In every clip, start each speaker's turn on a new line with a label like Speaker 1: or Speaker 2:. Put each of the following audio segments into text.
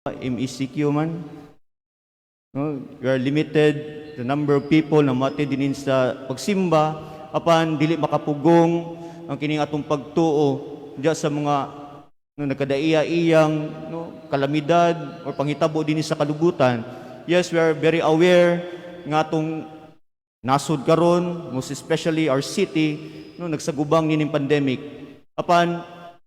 Speaker 1: MECQ man. No, we are limited the number of people na moattend dinhi sa pagsimba, apan dili makapugong ang kining atong pagtuo diya sa mga, no, nagkadaiya-iyang, no, kalamidad or panghitabo dinhi sa kalibutan. Yes, we are very aware nga atong nasod karon, most especially our city, no, nagsagubang nining pandemic. Apan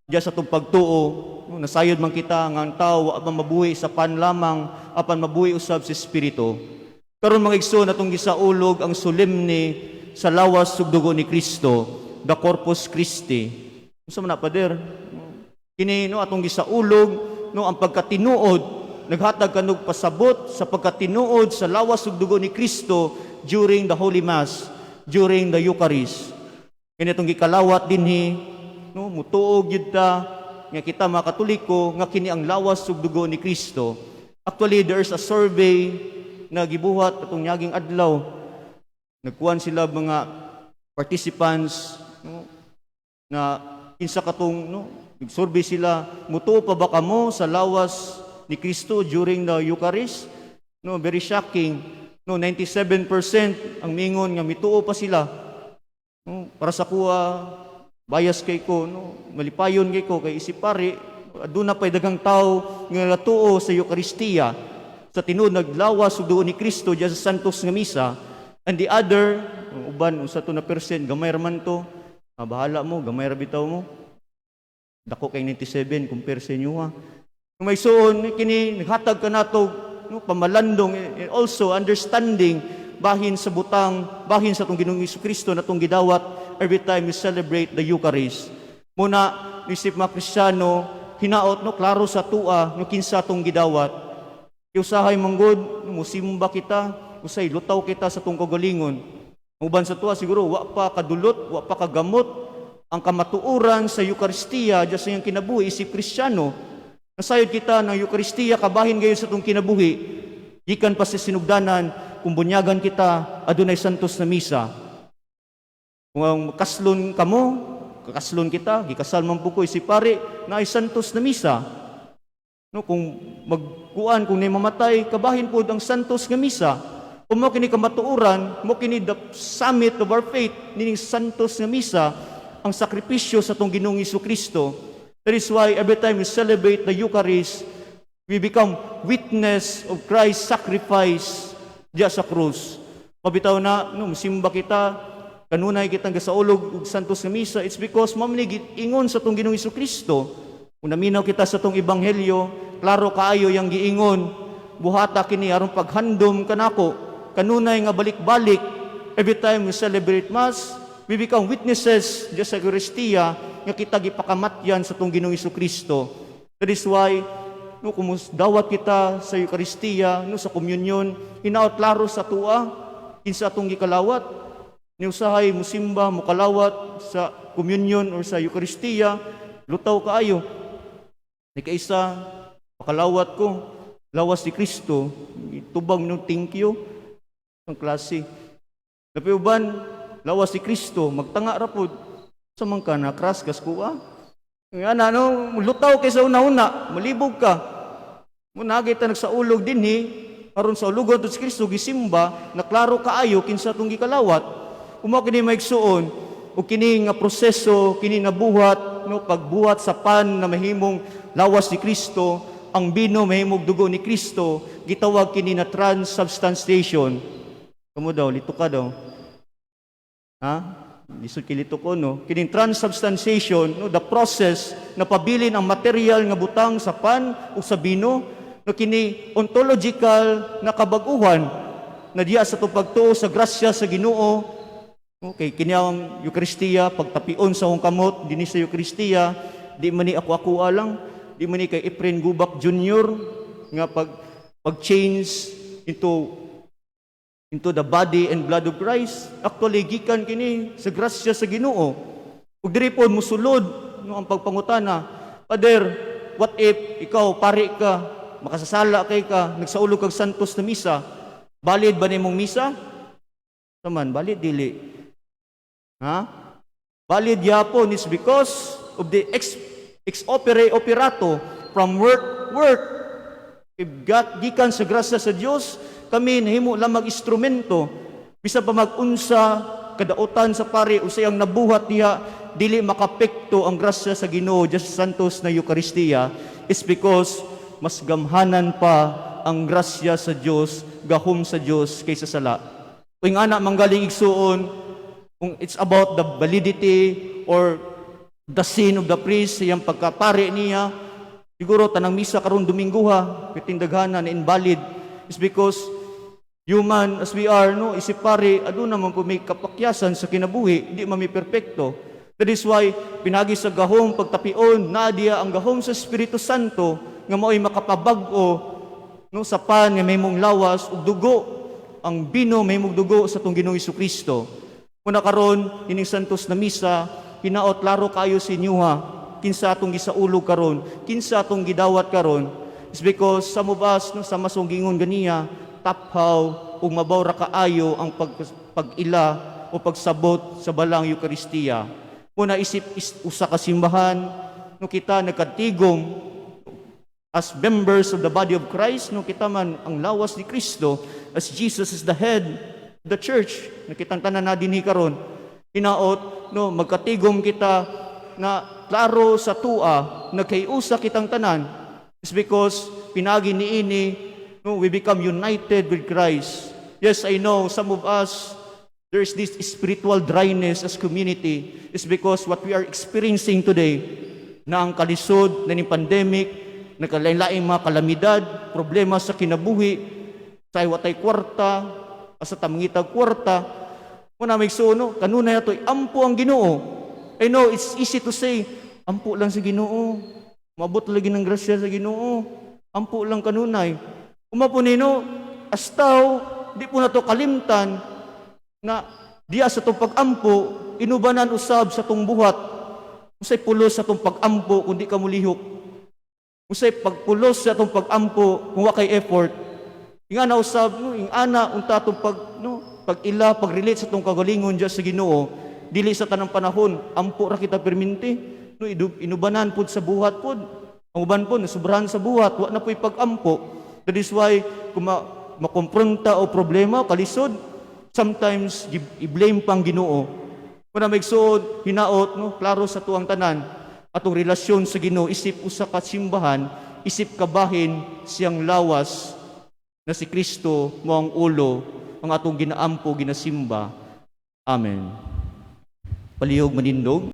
Speaker 1: diya sa atong pagtuo, no, nasayod man kita nga ang tao wa man mabuhi sa pan lamang, apan mabuhi usab sa espiritu. Karon, mga igsoon, atong gisaulog ang solemne sa lawas ug dugo ni Kristo, the Corpus Christi. Unsa man na, Pader? Kini, no, atong gisaulog, no, ang pagkatinuod, naghatag kanog pasabot sa pagkatinuod sa lawas ug dugo ni Kristo during the Holy Mass, during the Eucharist. Kini atong gikalawat dinhi, no, mutuo gyud ta nga kita mga Katoliko nga kini ang lawas ug dugo ni Kristo. Actually, there's a survey na gibuhat atong niaging adlaw. Nagkuan sila mga participants, no, na kinsa katong, no, nag-survey sila, mutuo pa ba kamo sa lawas ni Kristo during the Eucharist? No, very shocking. No, 97% ang mingon nga mituo pa sila. No, para sa akoa, bias kay ko, no, malipayon kay ko kay isip pari, aduna pa'y daghang tao nga natuo sa Eukaristiya, sa tinuod naglawas ug dugo ni Kristo diya sa Santos nga Misa. And the other, ang uban, usa to na percent, gamay ra man to. Ah, bahala mo, gamay ra bitaw mo. Dako kay 97 compare sa inyo ha. Kung may suon, kini naghatag ka nato, no, pamalandong and also understanding bahin sa butang, bahin sa atong Ginoong Kristo na atong gidawat every time we celebrate the Eucharist. Muna, isip mga Kristiyano, hinaot, no, klaro sa tua no kinsa atong gidawat. Kay usahay manggod musimba kita, usay lutaw kita sa atong kaugalingon. Ang uban sa tua siguro wa pa kadulot, wa pa kagamot ang kamatuoran sa Eukaristiya diya sa iyang kinabuhi isip Kristiyano. Nasayod kita ng Eukaristiya kabahin gayon sa atong kinabuhi. Gikan pa sa sinugdanan, kung bunyagan kita, adunay santos na misa. Kung ang kaslon kamo, kakaslon kita, gikasal man po ko si pare, na ay santos na misa. No, kung magkuan, kung nay mamatay, kabahin po ang santos nga misa. Kung mao kini kamatuoran, mao kini the summit of our faith, nining santos nga misa, ang sakripisyo sa atong Ginoong Kristo. That is why every time we celebrate the Eucharist, we become witness of Christ's sacrifice diya sa krus. Mabitaw na, no, musimba kita, kanunay kitang gasaulog og santos nga misa, it's because mao man ingon sa atong Ginoong Kristo. Kung naminaw kita sa atong ebanghelyo, klaro kaayo yang giingon, buhata kini aron paghandom kanako, kanunay nga balik-balik. Every time we celebrate Mass, we become witnesses diya sa Eucharistia nga kita gipakamatyan sa atong Ginoong Kristo. That is why, no, kung dawat kita sa Eucharistia, no, sa communion, hinaot klaro sa tua kinsa atong gikalawat. Ni usahay musimba, mukalawat sa communion or sa Eucharistia, lutaw kaayo. Ni kaisa, pakalawat ko, lawas ni Kristo, tubag no, "Thank you." Ang klase. Lapi uban, lawas ni Kristo, magtanga ra pod. Sa man ka na crash gas kuha. Nga na, no, lutaw kay sa una-una, malibog ka. Munagi ta nagsaulog dinhi, aron sa ulugon si Kristo gisimba, na klaro kaayo kinsa atong gikalawat. Umo kini, maigsuon, ug kini nga proseso, kini nabuhat, no, pagbuhat sa pan na mahimong lawas ni Kristo, ang bino mahimong dugo ni Kristo, gitawag kini na transubstantiation. Kamo daw, lito ka daw. Ha? Lisod kilito ko, no? Kining transubstantiation, no, the process na pabilin ang material nga butang sa pan o sa bino, no, kini ontological na kabag-uhan na diya sa atong pagtuo sa grasya sa Ginoo. Okay, kini ang Eukaristiya, pagtapion sa akong kamot dinhi sa Eukaristiya, di man ni ako alang, di man ni kay Efren Gubak Jr. nga pag change into the body and blood of Christ. Actually, gikan kini sa grasya sa Ginoo. Ug diri pod musulod, no, ang pagpangutana, "Pader, what if ikaw pari ka, makasasala kay ka, nagsaulog kag santos na misa, valid ba nimong misa?" Taman, valid dili? Ha? Valid yapon is because of the ex opere operato, from work work. If gikan sa grasya sa Dios, kami nahimo lamang instrumento. Bisa pa mag-unsa kadautan sa pari, unsay ang nabuhat diha, dili makapekto ang grasya sa Ginoo diya sa Santos na Eukaristiya, is because mas gamhanan pa ang grasya sa Dios, gahom sa Dios kaysa sala. Kung ana manggaling, igsuon, kung it's about the validity or the sin of the priest, iyang pagkapare niya, siguro tanang misa karon Domingo ha, pitindaghanan na invalid, is because human as we are, no, isip pare, aduna man po may kapakyasan sa kinabuhi, di man mi perpekto. That is why, pinagi sa gahom, pagtapion, naa diya ang gahom sa Espiritu Santo, nga mao'y makapabag-o, no, sa pan nga mahimong lawas ug dugo, ang bino mahimong dugo sa atong Ginoong Kristo. Kuna karon ining santos na misa, hinaot klaro kayo sa inyoha kinsa atong gisaulog karon, kinsa atong gidawat karon, is because some of us, no, sa masong gingon ganiya, taphaw ug mabaw ra kaayo ang pag-ila o pagsabot sa balang Eukaristiya. Muna isip usa ka simbahan, no, kita nagkatigom as members of the body of Christ, no, kita man ang lawas ni Kristo, as Jesus is the head of the church, nakitang tanan na dinhi karon. Hinaot, no, magkatigom kita na klaro sa tua, nagkayusa kitang tanan, is because pinagi niini, no, we become united with Christ. Yes, I know some of us, there's this spiritual dryness as community, is because what we are experiencing today, na ang kalisod na ni pandemic, nagkalain-laing mga kalamidad, problema sa kinabuhi, sa watay kwarta, asa ta mangitag kwarta, muna may suno, kanunay ato, ampo ang Ginoo. I know it's easy to say, ampo lang sa Ginoo. Mabot lagi ng grasya sa Ginoo. Ampo lang kanunay. Umapo nino, as tao, di po na to kalimtan na diya sa itong pag-ampo, inubanan usab sa itong buhat. Unsay pulos sa itong pag-ampo kung di ka mulihok? Unsay pagpulos sa atong pag-ampo kung wa kay effort? Ingana usab, no, ingana unta atong pag, no, pag-ila, pag-relate sa atong kagalingon diya sa Ginoo, dili sa tanang panahon ampo ra kita perminti, no, inubanan pud sa buhat pud. Ang uban po nasubrahan sa buhat, wa na po'y pag-ampo. That is why kung makompronta o problema o kalisod, sometimes i-blame pang Ginoo. Kung na maigsuod, hinaot, no, klaro sa tuang tanan, atong relasyon sa Ginoo isip usa ka simbahan, isip kabahin siyang lawas na si Kristo mo ang ulo, ang atong ginaampo, ginasimba. Amen. Palihog manindog.